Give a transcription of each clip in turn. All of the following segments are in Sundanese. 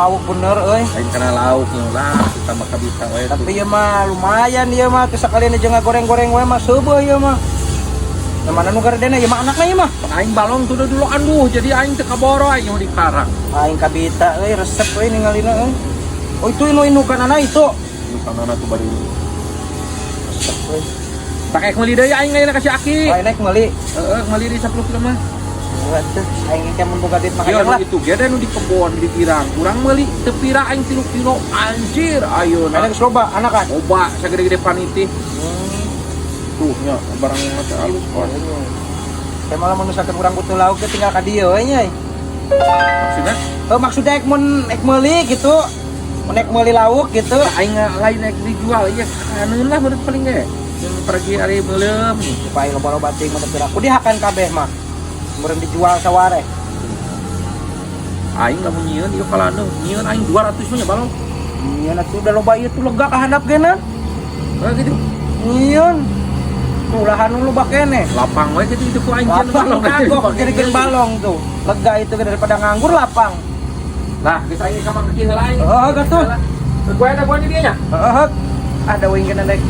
Lauk bener euy. Aing kana lauk lah kita mah kabita we. Tapi ieu mah lumayan ieu mah teu sakalian jeung ngagoreng-goreng we mah seubeah ieu mah. Yang mana nu garedena ieu mah anakna ieu mah. Aing balong tuh dulu aduh jadi aing teu kaboro aing di karang. Aing kabita euy resep euy ningalina euy. Oh itu inu inukanana itu. Inukanana tuh bari. Resep euy. Tak ek meuli deui aing ayeuna ka si Aki. Oh, naik meuli. Heeh, meuli di 10 kilo mah. Waduh, aing ge mun boga duit mah hayang lah. Itu ge nu di kebon di pirang. Urang meuli teu pira aing 3 kilo anjir ayeuna. Ayeuna geus loba anakan. Loba sagede-gede paniti. Tuh nya barang teh alus kos. Saya malah mun misalkan urang butuh lauk teh tinggal ka dieu we nya. Maksudnya? Oh, maksudnya ek mun ek meuli gitu. Mun ek meuli lauk gitu. Nah, aing lain ek dijual ieu kaneun lah menurut paling ge. Yang pergi ari meuleum. Supaya loba-loba teuing mah teu pira. Ku dihakan kabeh mah. Meureun dijual sawareh. Aing lamun nyieun ieu kalana, nyieun aing 200 mah nya balong. Nyieun atuh udah loba ieu tuh lega ka handap ge na. Heuh gitu. Nyieun. Tuh lahan nu loba keneh. Lapang we gitu itu ku aing nyieun balong. Kagok jadikeun balong tuh. Lega itu daripada nganggur lapang. Lah, geus aing ka Mang Ki heula aing. Heeh, gatuh. Gua ada gua di dieu nya. Heeh. Ada wing kena naik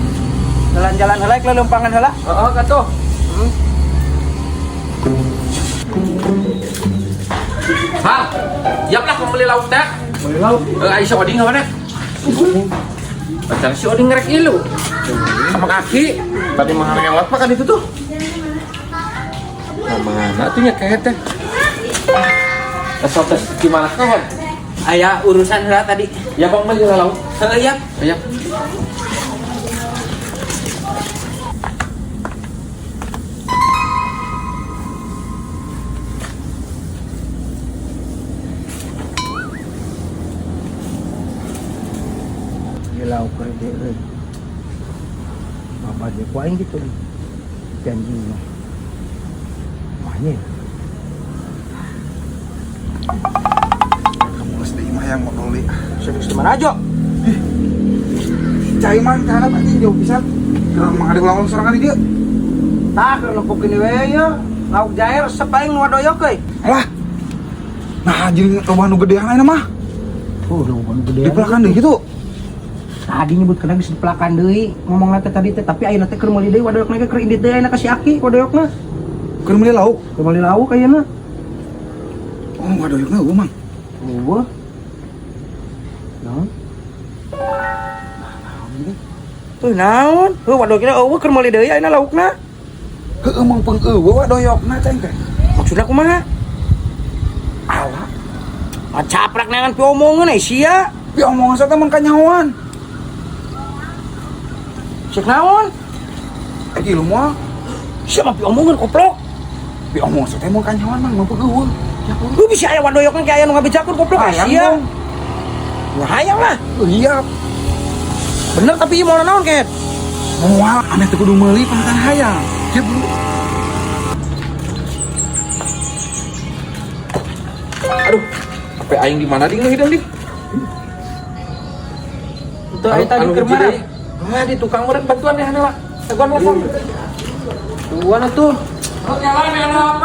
jalan-jalan heula ek lelempangan heula. Heeh, gatuh. Hal, siap lah membeli lauk teh. Beli lauk? Aisyah Oding mana? Pacar si Oding ngerek ilu. Sama kaki. Tadi mah lewat pak kan itu tuh. Nah, mana tuh nya kayak teh? Asal tes gimana kawan? Ayah urusan lah tadi. Ya bang beli lauk. Heeh ya. Iya. Lauk gede euy. Bapak dia ku aing gitu nih. Janji mah. Mahnya. Kamu geus deui mah yang modoli. Serius di mana aja? Ih. Cai mah kana anjing jauh pisan. Keur mah ada ulang-ulang sorangan di dieu. Tah keur nempok ini we ye. Lauk jair resep aing nu wadoyok euy. Alah. Nah, jadi loba nu gedean ayeuna mah. Tuh, loba nu gedean. Di pelakan deui kitu. Tadi nyebut kena geus dipelakan deui, ngomongna teh tadi teh, tapi ayeuna teh keur meuli deui wadoyokna ge keur indit deui ayeuna ka si Aki wadoyokna. Keur meuli lauk? Keur meuli lauk ayeuna. Oh, wadoyokna eueuh, Mang. Eueuh. Naon? Naon deui? Tuh naon? Heuh wadoyokna eueuh keur meuli deui ayeuna laukna. Heueuh Mang peung eueuh wadoyokna teh teh. Maksudna kumaha? Ala. Caprak neangan piomongeun euy sia. Piomongan sa teh mun kanyahoan. Cek naon? Eh, lu moal. Siapa piomongeun koplok? Piomongan sa teh mun kanyahoan Mang, mun eueuh. Lu bisa aya wadoyokna ge aya nu ngabejakeun goblok Hayang sia. dong. Ya hayang lah. Iya. Bener tapi ieu moal naon ket? Moal aneh teu kudu meuli pangkan hayang. Kieu buru. Aduh, apa aing di mana ding nu hideung ding? Itu aing tadi keur mana? Nah, di tukang meureun bantuan ya lah. Teguan telepon. Tuan atuh. Oh, jalan ya HP.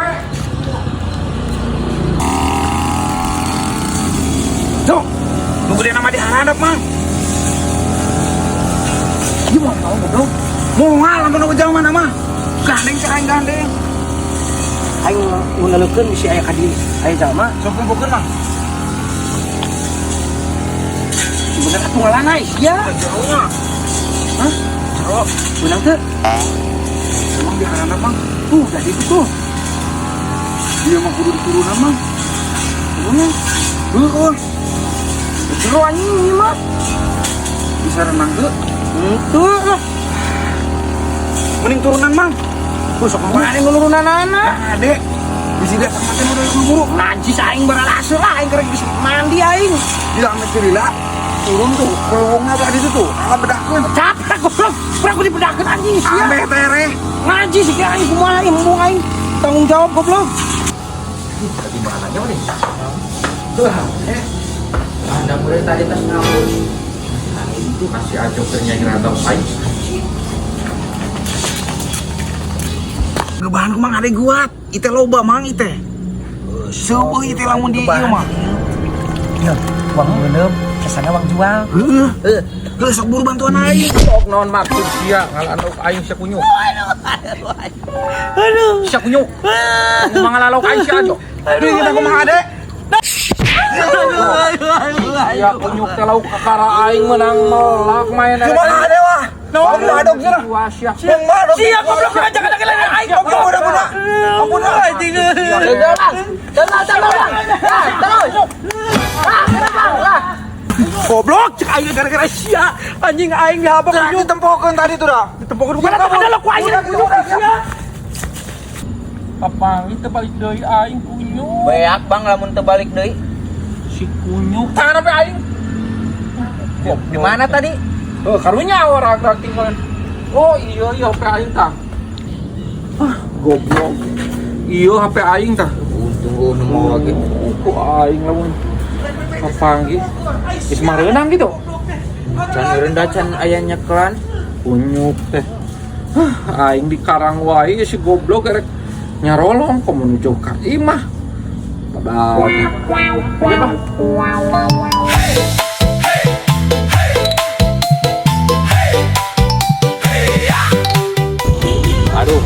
Tuh, nu gede nama di haradap, Mang. Ieu moal tahu goblok. Moal lamun nu jalan mana mah. Gandeng cek aing gandeng. Aing nguneleukeun bisi aya ka dieu. Aya jalma. Sok kumpulkeun, Mang. Bener atuh ngalana sia. Jauhnya. Hah? Jero, beunang teu? Emang di haradap, Mang. Tuh, jadi itu tuh. Dia mah kudu diturunan, Mang. Turunan? Heueuh. Jero anjing ieu mah. Bisa renang teu? Henteu lah. Mending turunan, Mang. Tuh sok mana nurunanana? Ade. Bisi datang mati udah buru. Najis aing baralase lah aing keur geus mandi aing. Bilang mah lila. Turun tuh, kolongna teh di situ tuh. Ala bedahkeun. Capek goblok. Urang kudu dibedahkeun anjing sia. Ameh tereh. Ngaji sih aing kumaha embung aing. Tanggung jawab goblok. Di mana nya nih? Tuh, Anda mulai tadi tas ngawur. Itu kasih aja kernya ngerantau aing. Gebahan ku Mang ade guat. Ite loba Mang ite. Seueuh ite lamun di ieu mah. Iya, uang beuneum, sesana uang jual. Heeh. Heuh, sok buru bantuan aing. Sok naon maksud sia ngalalok aing sia kunyuk. Aduh. Sia kunyuk. Kumaha ngalalok aing sia aja. Aduh, kita kumaha ade? Sia kunyuk teh lauk kakara aing menang melak main. Kumaha ade wah? Naon madog cenah? Wah sia. Yang madog. Sia goblok aja kada kalian aing Oke, udah udah. Ampun anjing. Goblok cek aing gara-gara sia. Anjing aing dihabok Nah, ditempokeun tadi tuh dah. Ditempokeun bukan ada lo ku aing kunyuk sia. Kapangi teu balik deui aing kunyuk. Beak bang lamun teu balik deui. Si kunyuk tangan sampai aing. Di mana tadi? Oh, karunya orang tinggal. Oh iya iya HP aing tah. Ah, goblok. Iya HP aing tah. Untung gua nemu lagi. Ku aing lamun kapanggih. Geus mareunang gitu. Can rendah can aya nyeklan. Kunyuk teh. Hah, aing di karang wae si goblok erek nyarolong komo nu jauh ka imah. Padahal. Iya, Bah. Aduh.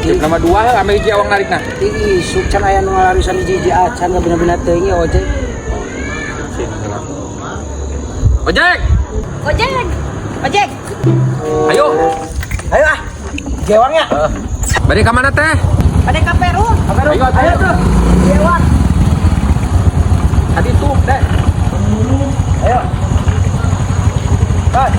Nama dua ya, ambil hiji awang narik nah. Ih, isuk can aya nu ngalarisan hiji-hiji acan gak teuing ya ojek. Ojek, Ojek. Ojek. ayo. Ayo ah. Jewang ya. Balik ke mana teh? Pada ke Peru. Ayo, ayo tuh. Jewang. Tadi tuh, deh. Ayo. Bye.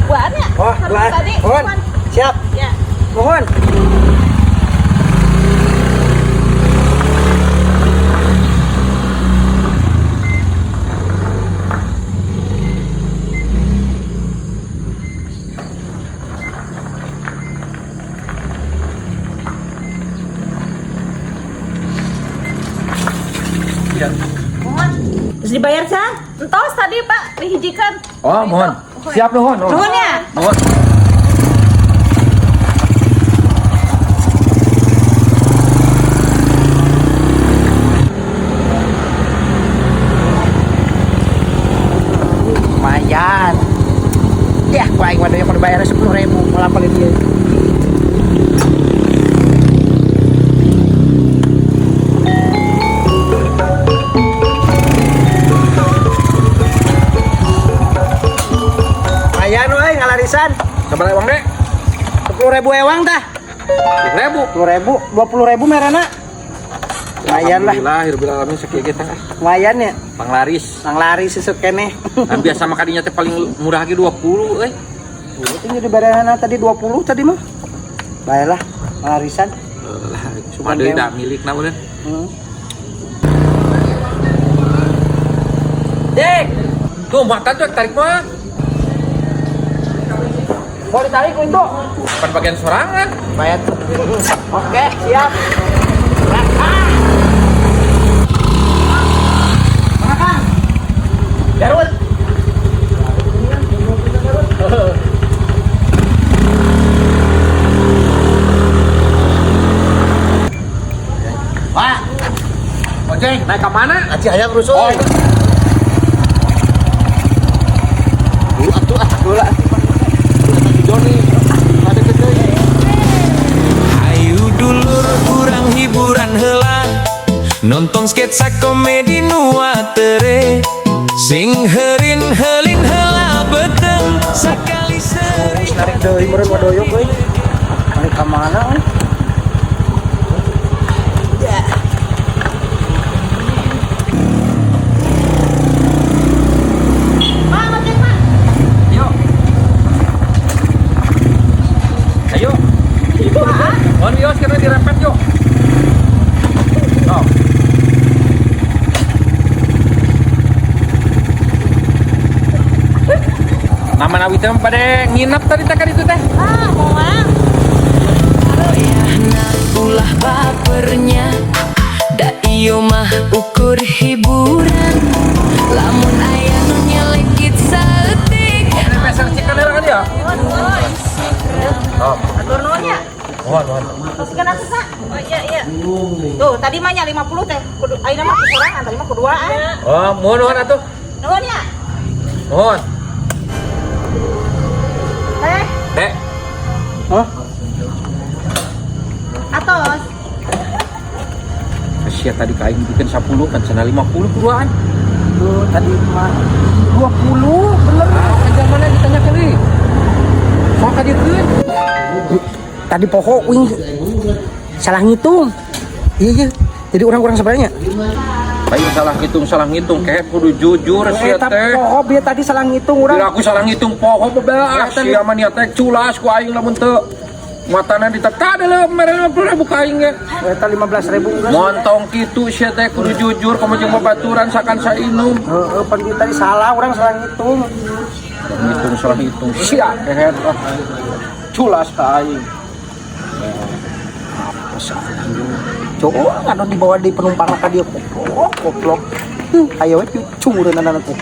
Buan ya? Oh, Harus buan. tadi. Mohon. Buan. Siap. Ya. Mohon. Mohon. Terus dibayar, Cang? Entos tadi, Pak, dihijikan. Oh, mohon. Siap nuhun. Nuhun ya? Nuhun. Lumayan. Ya, ku aing mah deui bayar 10.000 moal apal dia. Lumayan euy ngalarisan. Sabaraha uang dek? 10.000 ewang tah. Ribu. 10.000, 20.000 merana. Lumayan lah. Alhamdulillah, hirup alamin sakieu ge teh. Lumayan ya. Panglaris. Panglaris susuk keneh. Nah, biasa mah kadinya teh paling murah ge 20 euy. Itu jadi badanana tadi 20 tadi mah. Baiklah, larisan. Lah, cuma deui da milikna udah. Dek. Tuh makan tuh tarik mah. Mau ditarik itu. Pan bagian sorangan. Bayar tuh. Oke, siap. Makan. Garut. Pak. Ojek, Naik ke mana? aci hayang rusuh. Oh. Dulu atuh ah, dulu atuh. Joni, ada gede. Ayo dulur kurang hiburan heula nonton sketsa komedi nu atere sing herin helin heula beteng sakali seri Narik deui meureun wadoyok euy. Narik ka mana euy? Pak, ojek, Pak. Ayo. Ayo. Mohon wios kita direpet yuk. Oh. Nama nawi teh pada nginep tadi teh kan itu teh. Ah, moal. Ulah bapernya. Ieu mah ukur hiburan. Lamun aya nu nyelekit saeutik. Peser chicken heula kan ya? Oh, Atur nuhun ya. mohon, mohon. Terus kan atuh, Sa. Oh iya iya. Tuh, tadi mah nya 50 teh. Kudu ayeuna mah kurangan, tadi mah kuduaan. Oh, mohon, mohon atuh. Nuhun ya. Mohon. Teh, Dek, Hah? atos. sia tadi ka aing bikin 10 kan cenah 50 kuduaan. Tuh, tadi mah 20 bener. Ah, kan mana ditanyakeun deui. Sok ka dieu. Tadi pokok wing salah ngitung. Iya. Jadi orang-orang sebenarnya. Ayo salah ngitung kayak kudu jujur sia Eta teh. poho bieu tadi salah ngitung urang. Bila aku salah ngitung poho bebelah sia mah niat teh culas ku aing lamun teu matana diteta deuleu mere 50 ribu ka aing ge. Eta 15.000 geus. Montong kitu sia teh kudu jujur komo jeung babaturan sakan sainum. Heeh, pan bieu tadi salah urang salah ngitung. Ngitung salah ngitung sia kehet ah. Culas ka aing. Apa salah? Cowok ngadon dibawa di penumpang ka dia goblok goblok. Ayo we cumureunana teh.